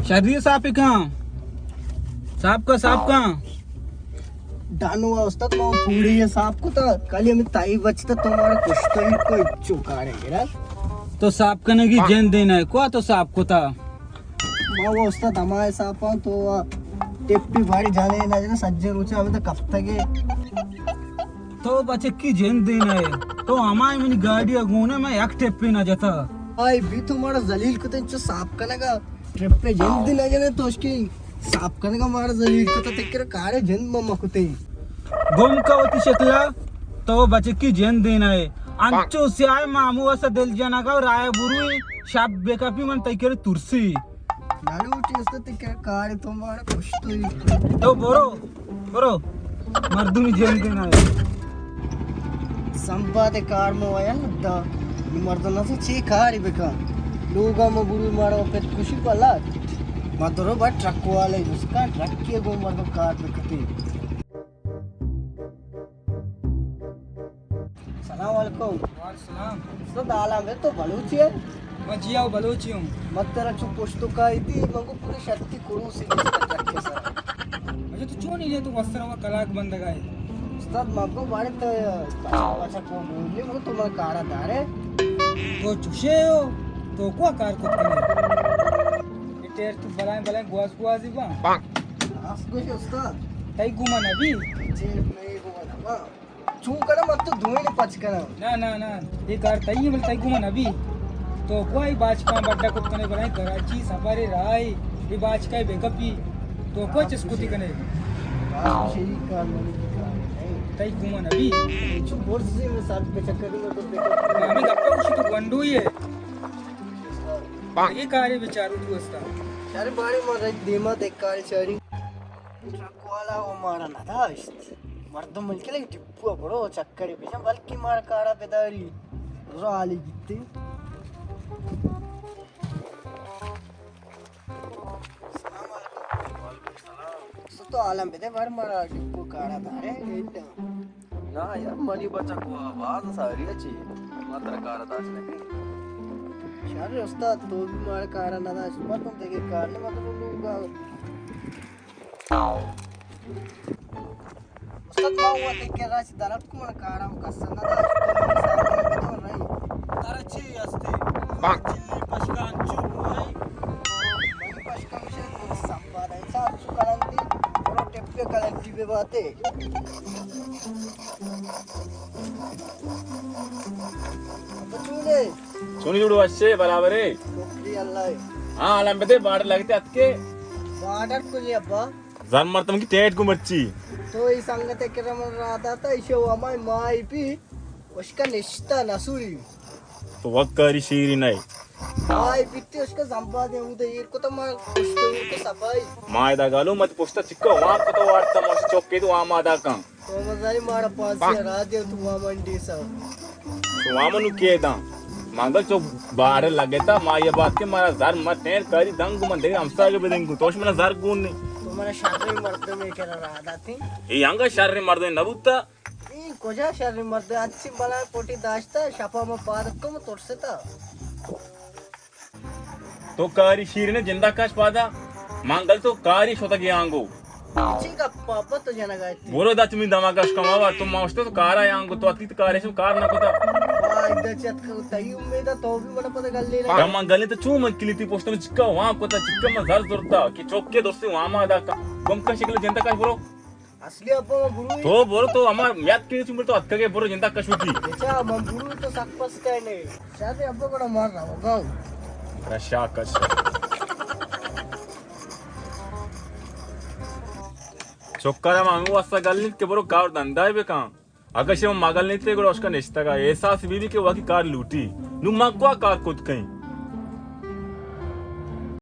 شری صاف کن، صاف کن، صاف کن. ڈانو استاد، ما پوری صاف کتا، کلی ہمیں تائی بچتا، تو مارا کشتو ہی کوئی چوکارے گرا. تو صاف کنگی جند دینا ہے، کوا تو صاف کتا؟ ما وہ استاد ہمارے صاف آن تو ٹپی بھاری جانے نہ جانے، سجے روچے ہمیں تو کفتگے. تو بچکی جند دینا ہے، تو ہمائی منی گاڑی گونے میں یک ٹپی نہ جتا. آئی بھی تو مارا ذلیل کتے چو صاف کنگا. ٹرپ پہ جند نہ جنے تو اشکی صاف کنگا مارا ذلیل کتا، تکر کارے جند ما مکتے. گم کا وتی شکلا، تو بچکی جند دینا ہے. انچو سیاہ مامو اسا دل جنگا و رائے بروی، شب بکپی من تکر ترسی. نالو چیز تو تکر کارے تو مارا کشتو ہی. تو برو، برو، مردمی جند دینا ہے. سمپاد کار مو آیا دا. نی مردم نہ چی کاری بکن. لوگا مو گروی مارا پت کشی پلا. ما درو با ٹرک والے، اس کا ٹرک کے گو مردم کار بکتی. سلام علیکم. وعلیکم سلام. استاد، حالا میں تو بلوچی ہے؟ میں جی آؤ بلوچی ہوں. مت ترا چو پشتو کائی تھی، منگو پورے شرطی کروسی نشتا ٹرک کے سر. اچھا، تو چون نہیں لے تو وستر ہوا کلاک بندگا ہے؟ استاد، مگو بارے تو پچا پچا کو بولے، وہ تو من کارا دارے. تو چوشے ہو، تو کو کار کت کنے؟ یہ ٹیر تو بلائیں بلائیں گواز گوازی با. راست گوشے استاد. تئی گوما نبی. چیر نہیں گوما نبا. چون کنم، من تو دوئیں پچ کنم. نا، نا، نا، یہ کار تئی، بل تئی گوما نبی. تو کوئی باچکاں بڈا کت کنے، بلائیں کراچی سفر راہ، یہ باچکا بے کپی. تو کوئی چس کتی کنے. باز شری کار منی کار نہیں. تئی گوما نبی. چو برزی میں ساتھ پہ چکر میں تو پہ ہمیں گپا کچھ تو گونڈو ہی ہے. یہ کارے بیچارو تو استا. چارے بارے ما رج دیما دیکھ کارے چاری. ٹرک والا وہ مارا نہ داشت. مردم ملک لگی ٹپو برو چکرے بجن، بلکہ مارا کارا بداری. رالی گیتے. السلام علیکم. وعلیکم السلام. سو تو عالم بدے بار مارا ٹپو کارا دارے. نا یار، منی بچک وا باز ساری اچھی. ما ترا کارا داش نہ کن. شر استاد، تو بھی مارا کارا نہ داش. مردم دیگه کار نہیں، مطلب لوگ استاد، ما وت کہ راچ درت کو من کارا کس نہ داشت، تو من سامنے بدو رہی. ترا چی استے؟ چلی پشکان چو بوئی. من پشکان مشے سمبا دے. سات سو کلندی، برو ٹپے کلندی بے باتے. تو چونے؟ چونی جوڑو اچھے برابرے. شکریہ اللہ. ہاں، الان بدے باڑ لگتے اتکے. بارڈر کو یہ ابا. زر مردم کی ٹیٹ کو مرچی. تو ای سنگت کرا من را داتا، ایشو ہمائی مائی پی اشکا نشتا نسوری. تو وکاری شیری نئے. مائی پیتی اشکا زمبا دے اودے ایر کو تو ما پشتو ایر کو صفائی. ما ادا گالو مت پشتا چکا وام کو تو وارتا مش چوکے تو وام ادا کن. تو مزاری مارا پانسی را دے تو وام انڈی سا. وامنو کے داں. مانگل چو بار لگتا، ما یہ بات کہ مارا زر مت ٹین کاری دنگ من دیگه ہمساگے بدنگو. توش منا زر گون نی. تو منا شر مردمے کرا را داتی. ای انگا شر مردم نبوتا. ای کجا شر مردم؟ اچھی بلا پوٹی داشتا، شپا ما پادت کم ترستا. تو کاری شیرین جندا کش پادا. مانگل تو کاری شوتگی آنگو. چی گپ پاپا تو جنگا تی؟ برو دا تمی دماغ اش کما وا، تو ما اشتو تو کارا آنگو، تو اتی تو کارے شو کار نہ کتا. واہ، ادا چت کو تئی امید تو بھی منا پتہ گل لینا. من گلے تو چو من کلیتی پوشتم چکا وہاں کتا چکا من زر زرتا کہ چوکے دوستی وہاں ما دا کا. گم کا شکل جندا کش برو. اصلی ابا ما برو. تو برو تو ہما میات کے چمبر تو اتکا کے برو جندا کشوتی. بچا من برو تو سک پس کہنے. شاید ابا بڑا مار رہا ہوگا. رشا کش. چکر ہم ہمیں واسطہ گل نیت کہ برو کار دندائے بکن. اگہ شما مگل نیت گڑا اشکا نشتگا احساس بی بی کہ واقعی کار لوٹی. نو ما کوا کار کت کئیں؟